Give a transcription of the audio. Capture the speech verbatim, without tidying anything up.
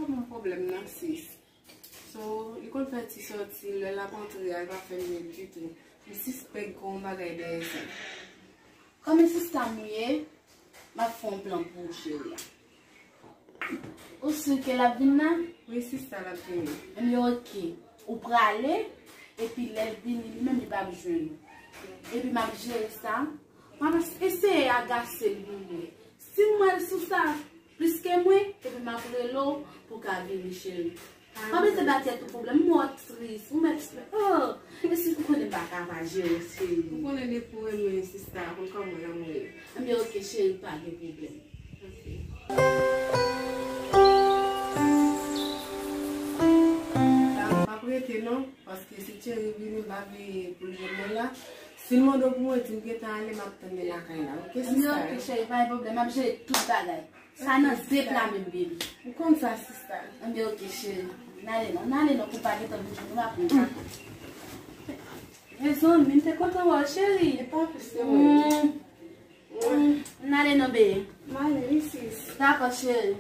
Kòman pwoblèm nan, sis? So, li konn fè ti sòti, lè l ap antre a, li pa fè l byen ditou. M sispèk gen yon bagay dèyè sa. Kòman sista m ou ye? M ap fè yon plan pou ou, cheri a. Ou si ke l ap vin la? Wi, sista, l ap vini. Ebyen, oke. Ou prale, epi lè l vini, li menm, li p ap jwenn ou. Epi m ap jere sa. M ap eseye agase l pou mwen. Si m wè l sou sa plis ke mwen, epi m ap rele w pou w ka vini, cheri. Pa bezwen ba tèt ou pwoblèm, m wè w tris, ou mèt, oh, e si ou konnen m pa ka pa jere w, cheri. Ou konnen depi w renmen sista, konn kòman lanmou ye. Ebyen, oke, cheri, pa gen pwoblèm. Oke. Sa m p ap rete non, paske si Thierry vini, m pa vle pou l jwenn mwen la. Si l mande w pou mwen, di m gentan ale, m ap tann li lakay la, oke, sista? Ebyen, oke, cheri, pa gen pwoblèm, m ap jere tout bagay. Sa nan de pla menm, baby. M konn sa, sista. Ebyen, oke, cheri. N ale non, n ale non, pou pa gentan vin jwenn nou, m ap pran sa. Mezanmi, m te kontan wè w, cheri. E pa plis ke mwen. Mm. Mm. N ale non, baby. M ale, wi, sis. Dakò, cheri.